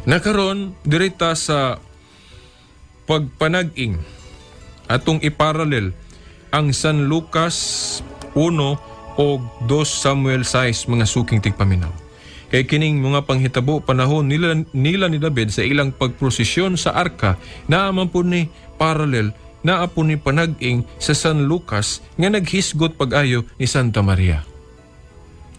Nakaron dirita sa pagpanag-ing, atong iparallel ang San Lucas 1 o 2 Samuel 6, mga suking tigpaminaw. Kay kining mga panghitabo panahon nila ni David sa ilang pagprosesyon sa arka, naa man po ni parallel, naa po ni panag-ing sa San Lucas nga naghisgot pag-ayo ni Santa Maria.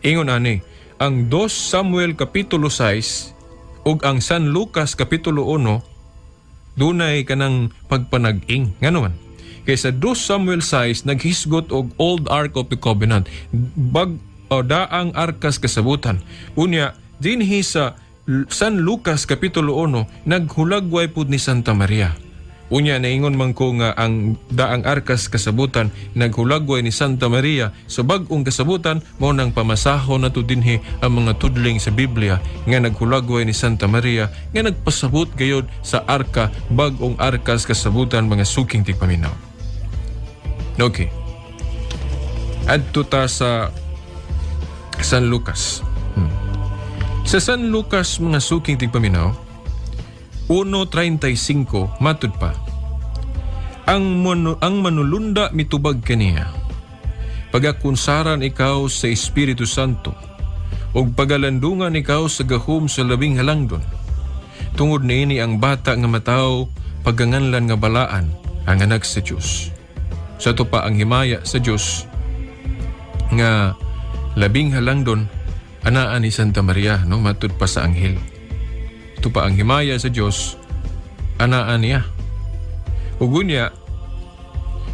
Ingon ani, ang 2 Samuel Kapitulo 6 ug ang San Lucas Kapitulo 1 dunay kanang pagpanag-ing. Ngano man? Kay sa 2 Samuel 6 naghisgot og Old Ark of the Covenant. Bag o daang arkas kasabutan. Unya dinhi sa San Lucas Kapitulo 1 naghulagway pud ni Santa Maria. Unya naingon man ko nga ang daang arkas kasabutan naghulagway ni Santa Maria sa bag-ong kasabutan, mao nang pamasahon nato dinhi ang mga tudling sa Biblia nga naghulagway ni Santa Maria nga nagpasabot gayod sa arka, bag-ong arkas kasabutan, mga suking tigpaminaw. Okay. Adto ta sa San Lucas. Sa San Lucas, mga suking tigpaminaw, 1.35 matud pa. Ang manulunda mitubag kaniya, "Pagakunsaran ikaw sa Espiritu Santo ug pagalandungan ikaw sa gahom sa Labing Halangdon. Tungod niini ang bata nga matawo paganganlan nga balaan, ang Anak sa Dios." Sa ato pa, ang himaya sa Dios nga Labing Halangdon anaa ni Santa Maria, no, matud pa sa anghel. Ito pa, ang himaya sa Dios anaa niya. Ug unya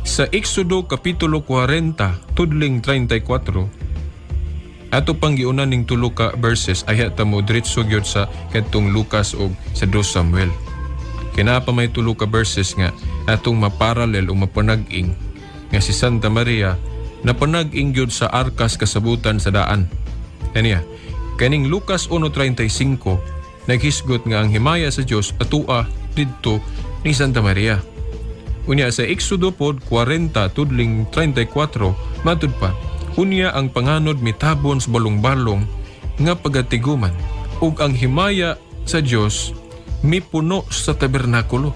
sa Exodo Kapitulo 40 tudling 34, ato pang giunan ning tulo ka verses, ayha ta mo diretso gyud sa kadtong Lucas og sa 2 Samuel. Kina pa may tulo ka verses nga atong maparallel o mapanag-ing nga si Santa Maria Napanag-ing gyud sa arkas kasabutan sa daan. Kaniya, kaning Lucas 1:35 naghisgot nga ang himaya sa Dios atua didto ni Santa Maria. Unya sa Exodo pod 40 tudling 34 matud pa, unya ang panganod mitabon sa balong-balong nga pagatiguman ug ang himaya sa Dios mipuno sa tabernakulo.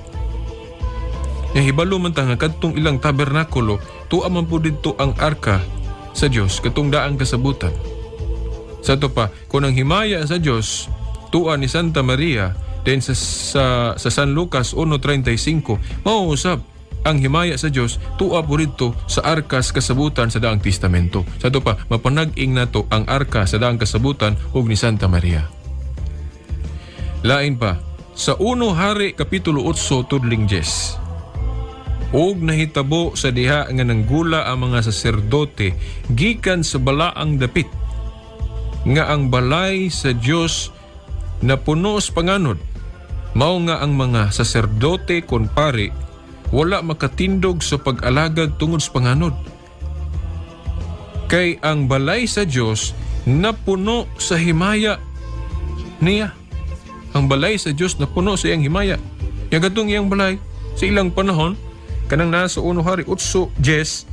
Nga hibalo man ta nga kadtong ilang tabernakulo, tuwa man po didto ang arka sa Dios katong daang kasabutan. Sa ato pa, kung ang himaya sa Dios tuwa ni Santa Maria, then sa San Lucas 1:35, mauusap ang himaya sa Dios tuwa po didto sa arkas kasabutan sa Daang Testamento. Sa ato pa, mapanag-ing nato ang arka sa Daang Kasabutan ug ni Santa Maria. Lain pa, sa 1 Hari Kapitulo 8 tudling 10. Og nahitabo sa diha nga nanggula ang mga saserdote gikan sa balaang dapit nga ang balay sa Dios napuno sa panganod, mao nga ang mga saserdote kon pari wala makatindog sa pag-alagad tungod sa panganod, kay ang balay sa Dios napuno sa himaya niya. Ang balay sa Dios napuno sa iyang himaya. Yang katong iyang balay sa ilang panahon, kanang nasa 1 Hari 8:10,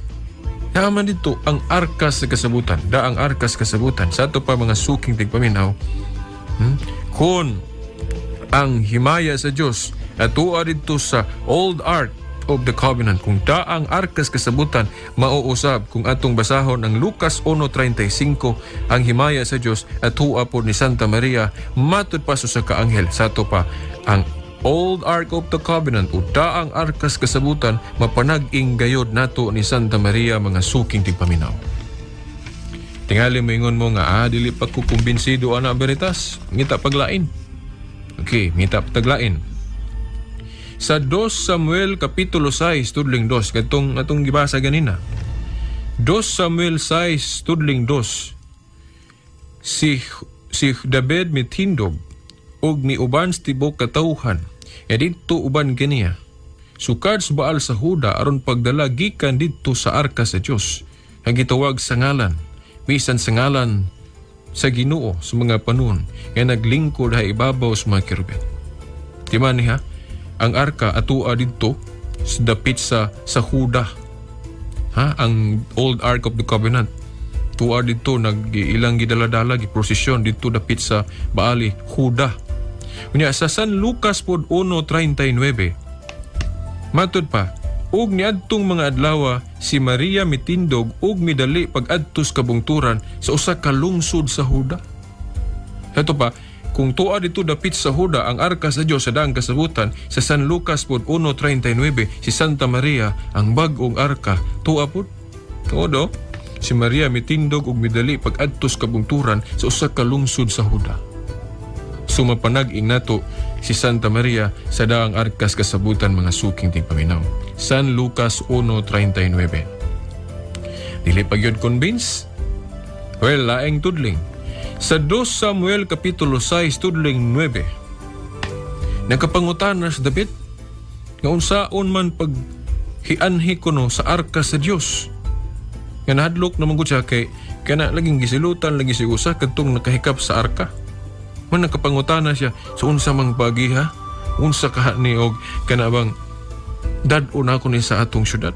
naman dito ang arkas sa kasabutan, daang arkas kasabutan. Sa ato pa, mga suking tigpaminaw, Kung ang himaya sa Dios atua dito sa Old Ark of the Covenant, kung daang arkas kasabutan, mauusab kung atong basahon ang Lucas 1:35, ang himaya sa Dios atua po ni Santa Maria matud pa sa kaanghel. Sa ato pa, ang Old Ark of the Covenant o daang arkas kasabutan mapanag-ing gayod nato ni Santa Maria, mga suking tigpaminaw. Tingali moingon mo nga dili pa ko kumbinsido ana, Veritas, ngita paglain. Okay, ngita paglain. Sa 2 Samuel Kapitulo 6 tudling 2, katong atong gibasa ganina. 2 Samuel 6 tudling 2. Si David mitindog ug miuban sa tibok katawhan. E didto uban kaniya. Sukad sa Baal sa Huda aron pagdala gikan didto sa arka sa Dios. Ang gitawag sa ngalan, bisan sa ngalan sa Ginoo sa mga panon nga naglingkod ha ibabaw sa mga kerubin. Di man niya, ang arka atua didto sa dapit sa Huda. Ha, ang Old Ark of the Covenant. Tuwa didto nag ilang gidala-dala giprosesyon didto dapit sa Baali, Huda. Unya sa San Lucas pod 1:39. Matud pa, ug niadtong mga adlawa si Maria mitindog ug midali pag-adtos kabungturan sa usa ka lungsod sa Huda. Ito pa, kung tuwa dito dapit sa Huda ang arka sa Dios sa daang kasabutan, sa San Lucas pod 1:39, si Santa Maria ang bag-ong arka tuwa pod. Todo, si Maria mitindog ug midali pag-adtos kabungturan sa usa ka lungsod sa Huda. Sumapanag-ing nato si Santa Maria sa daang arkas kasabutan, mga suking tigpaminaw. San Lucas 1:39. Dili pa gyud convince? Well, laeng tudling. Sa 2 Samuel Kapitulo 6 tudling 9. Nakapangutana si David nga unsaon man pag hianhi kuno sa arka sa Dios. Nga nahadlok naman gud siya kay kana laging gisilutan lagi si usa kadtong nakahikap sa arka. Man nakapangutana siya sa unsa mang pagiha, unsa ka ni og kana bang dad-on ako ni sa atong syudad.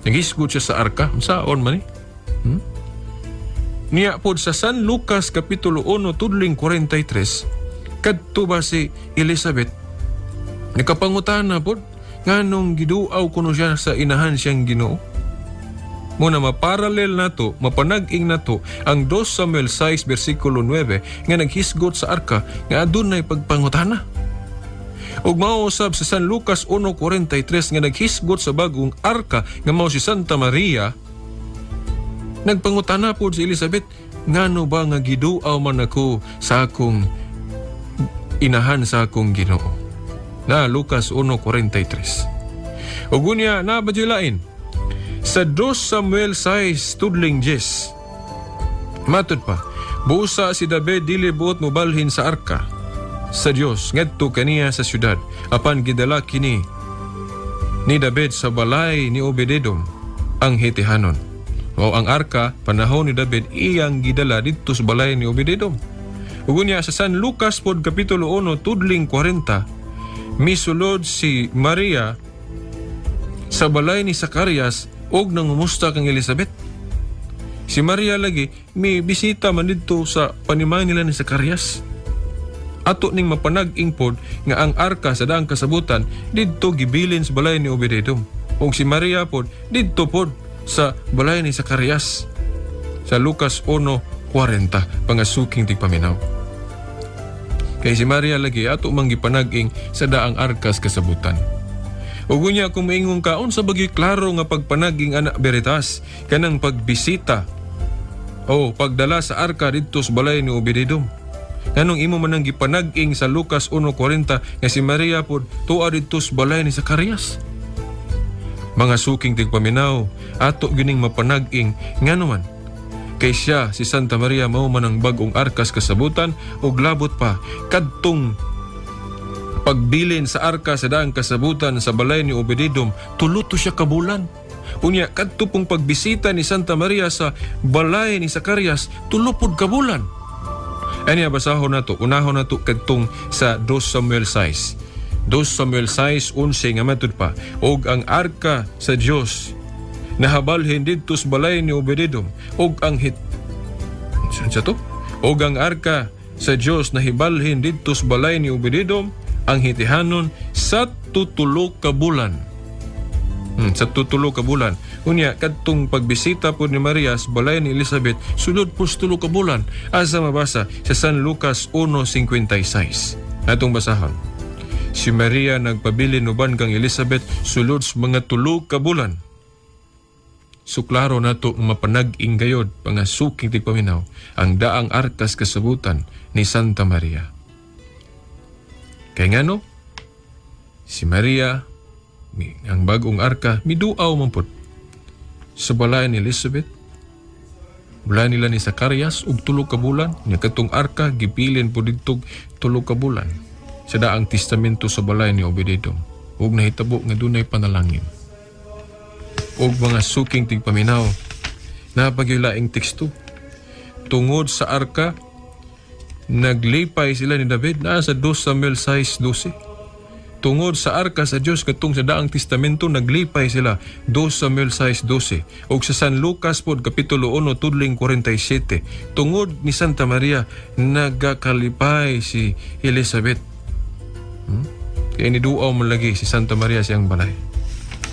Nagisgot siya sa arka, unsaon man ni? Niya pod sa San Lucas Kapitulo 1 tudling 43, kadto ba si Elizabeth nakapangutana pod nganong giduaw kuno siya sa inahan siyang Ginoo. Muna maparallel nato, mapanag-ing nato ang 2 Samuel 6 versikulo 9 nga naghisgot sa arka nga adunay pagpangutana. Ug mausab sa San Lucas 1:43 nga naghisgot sa bagong arka nga mao si Santa Maria, nagpangutana pod si Elizabeth, ngano ba nga giduaw man ako sa akong inahan sa akong Ginoo? Na Lucas 1:43. Ug unya na ba lain? Sa 2 Samuel 6 tudling 10. Matud pa, busa si David dili buot mobalhin sa arka sa Dios ngadto kaniya sa syudad, apan gidala kini ni David sa balay ni Obededom. Ang Hitihanon. O ang arka panahon ni David iyang gidala didto sa balay ni Obededom. Ug unya sa San Lucas pod kapitulo 1 tudling 40, misulod si Maria sa balay ni Zacarias og nangumusta kang Elizabeth. Si Maria lagi mi bisita man didto sa panimay nila ni Zacarias. Ato ning mapanag-ing pod nga ang arka sa daang kasabutan didto gibilin sa balay ni Obededom. Ug si Maria pod didto pod sa balay ni Zacarias. Sa Lucas 1:40, pangasuking tigpaminaw. Kay si Maria lagi ato mang gipanag-ing sa daang arkas kasabutan. Ug unya kung moingon ka, unsa bagyoy klaro nga pagpanag-ing ana, Veritas, kanang pagbisita o pagdala sa arka didto sa balay ni Obededom? Nganong imo man ang gipanag-ing sa Lucas 1:40 nga si Maria pod tuwa didto sa balay ni Zacarias? Mga suking tigpaminaw, ato gining mapanag-ing ngano man kay siya, si Santa Maria, mao man ang bag-ong arkas kasabutan. Ug labot pa kadtong pagbilin sa arka sa daang kasabutan sa balay ni Obededom, tulo to siya kabulan. Unya kadto pong pagbisita ni Santa Maria sa balay ni Zacarias, tulo pud ka bulan. Ani basahon nato, unahon nato kadtong sa 2 Samuel 6. 2 Samuel 6:11 nga matud pa, "Og ang arka sa Dios nahabalhin didto sa balay ni Obededom og ang hit." Saan sa to? "Og ang arka sa Dios nahibalhin didto sa balay ni Obededom ang Hitihanon sa tutulo ka bulan." Sa tutulo ka bulan. Unya kadtong pagbisita po ni Maria sa balay ni Elizabeth, sulod po sa 3 ka bulan. Asa mabasa sa San Lucas 1:56. Atong basahon. Si Maria nagpabilin uban kang Elizabeth sulod sa mga 3 ka bulan. So klaro nato nga mapanag-ing gayod, pangasuking tigpaminaw, ang daang arkas kasabutan ni Santa Maria. Kay ngano? Si Maria, ang bagong arka, miduaw man pud sa balay ni Elizabeth. Balay nila ni Zacarias ug 3 ka bulan, nya katong arka gibilin po didto 3 ka bulan sa daang testamento sa balay ni Obededom. Ug nahitabo nga dunay panalangin. Ug mga suking tigpaminaw, napaglaing teksto. Tungod sa arka, naglipay sila ni David, naa sa 2 Samuel 6:12. Tungod sa arka sa Dios katong sa daang testamento, naglipay sila, 2 Samuel 6:12. Ug sa San Lucas pod kapitulo 1 tudling 47, tungod ni Santa Maria nagakalipay si Elizabeth. Kaya niduaw man lagi si Santa Maria siyang balay.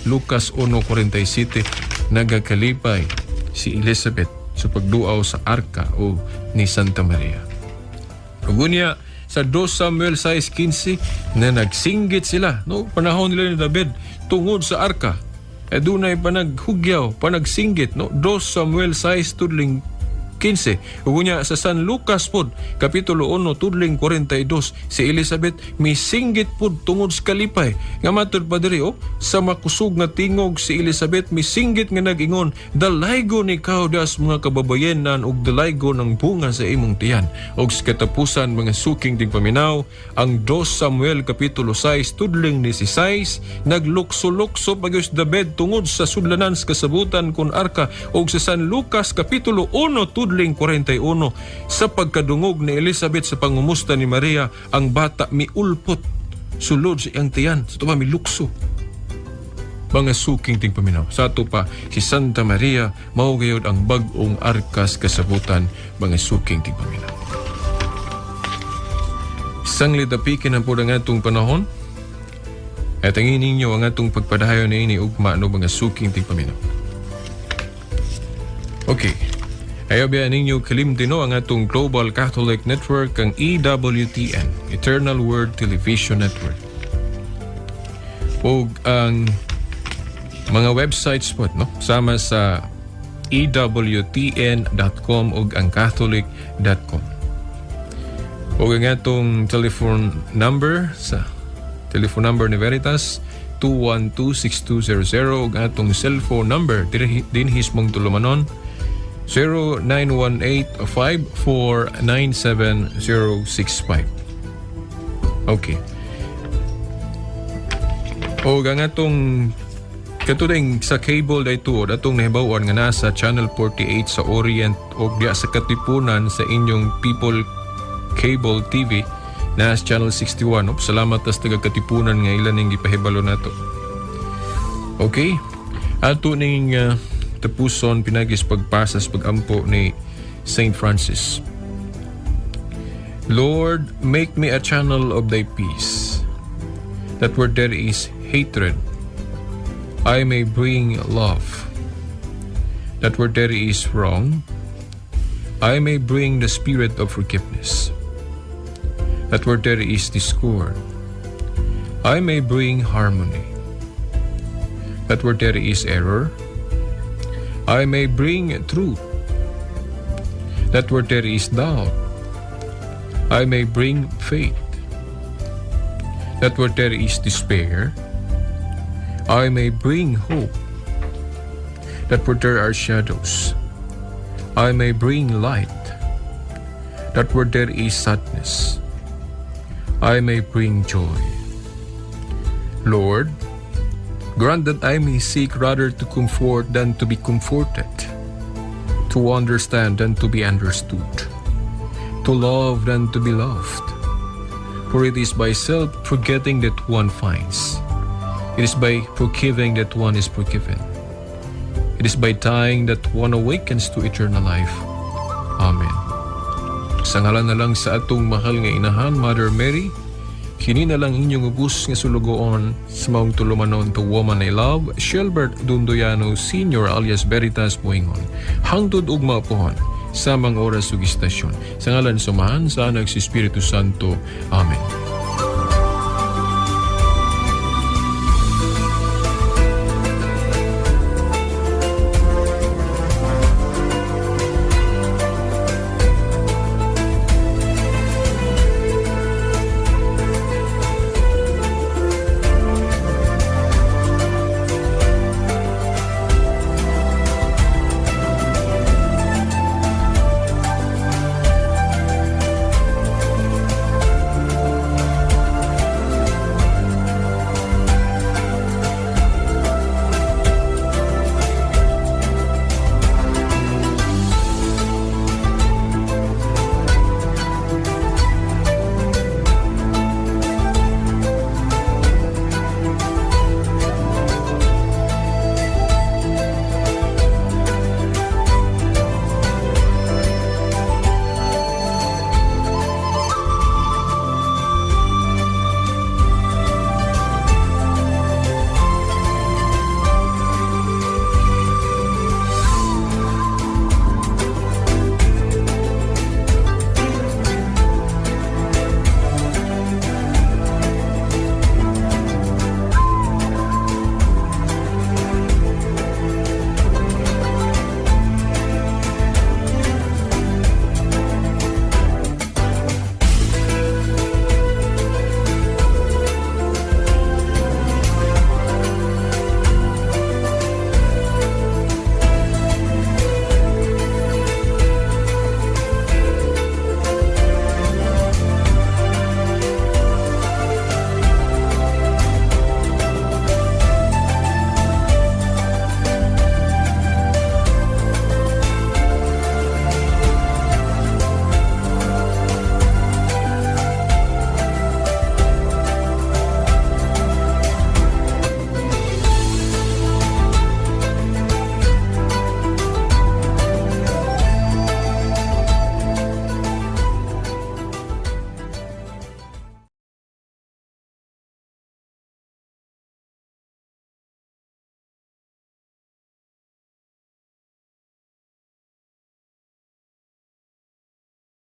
Lucas 1:47, nagakalipay si Elizabeth sa pagduaw sa arka o ni Santa Maria. Ug unya sa 2 Samuel 6:15 na nagsinggit sila no panahon nila ni David tungod sa arka. E dunay panaghugyaw, panagsinggit, no, 2 Samuel 6 tudling 15. Ug unya sa San Lucas pod kapitulo 1 tudling 42, si Elizabeth misinggit pod tungod sa kalipay. Nga matud pa diri, oh, sa makusog nga tingog si Elizabeth misinggit nga nag-ingon, "Dalaygon ikaw das mga kababayenan ug dalaygon ang bunga sa imong tiyan." Og sa katapusan, mga suking tigpaminaw, ang 2 Samuel kapitulo 6 tudling 16, naglukso-lukso pag David tungod sa sudlanan sa kasabutan kun arka. Og sa San Lucas kapitulo 1 tudling 41, sa pagkadungog ni Elizabeth sa pangumusta ni Maria, ang bata miulpot sulod sa iyang tiyan. Sa tuba milukso. Mga suking tigpaminaw, sa ato pa, si Santa Maria mao gayud ang bag-ong arkas kasabutan, mga suking tigpaminaw. Sanglit apikin ang po ang atong panahon. At ang ninyo ang atong pagpadayon na ini ugma, no, mga suking tigpaminaw. Okay. Ayaw biya ninyo kalimti, no, ang atong Global Catholic Network, ang EWTN, Eternal Word Television Network. Ug ang mga websites po, no? Sama sa ewtn.com ug ang catholic.com. Ug ang atong telephone number, sa telephone number ni Veritas, 212-6200, ug ang atong cellphone number dinhi sa mong tulumanon, 0918-5497065. Okay. O ang atong Kato ding sa cable day tuod atong nahibaw-an nga nasa channel 48 sa Orient o diya sa Katipunan sa inyong People Cable TV na sa channel 61. Op, salamat tas taga Katipunan nga ilan ning gipahibalo nato. Okay. Ato ning tapuson pinagis pagpasas pagampo ni Saint Francis. Lord, make me a channel of thy peace, that where there is hatred, I may bring love. That where there is wrong, I may bring the spirit of forgiveness. That where there is discord, I may bring harmony. That where there is error, I may bring truth. That where there is doubt, I may bring faith. That where there is despair, I may bring hope. That where there are shadows, I may bring light. That where there is sadness, I may bring joy. Lord, grant that I may seek rather to comfort than to be comforted, to understand than to be understood, to love than to be loved. For it is by self-forgetting that one finds. It is by forgiving that one is forgiven. It is by dying that one awakens to eternal life. Amen. Sa ngalan na lang sa atong mahal nga inahan, Mother Mary, kini na lang inyong ubos nga sulugoon sa maong tulumanon, to woman I love, Shelbert Dundoyano Sr. alias Veritas Buingon. Hangtod ugma pohon sa mga oras ug istasyon. Sa ngalan sa Amahan, sa Anak, sa Espiritu Santo. Amen.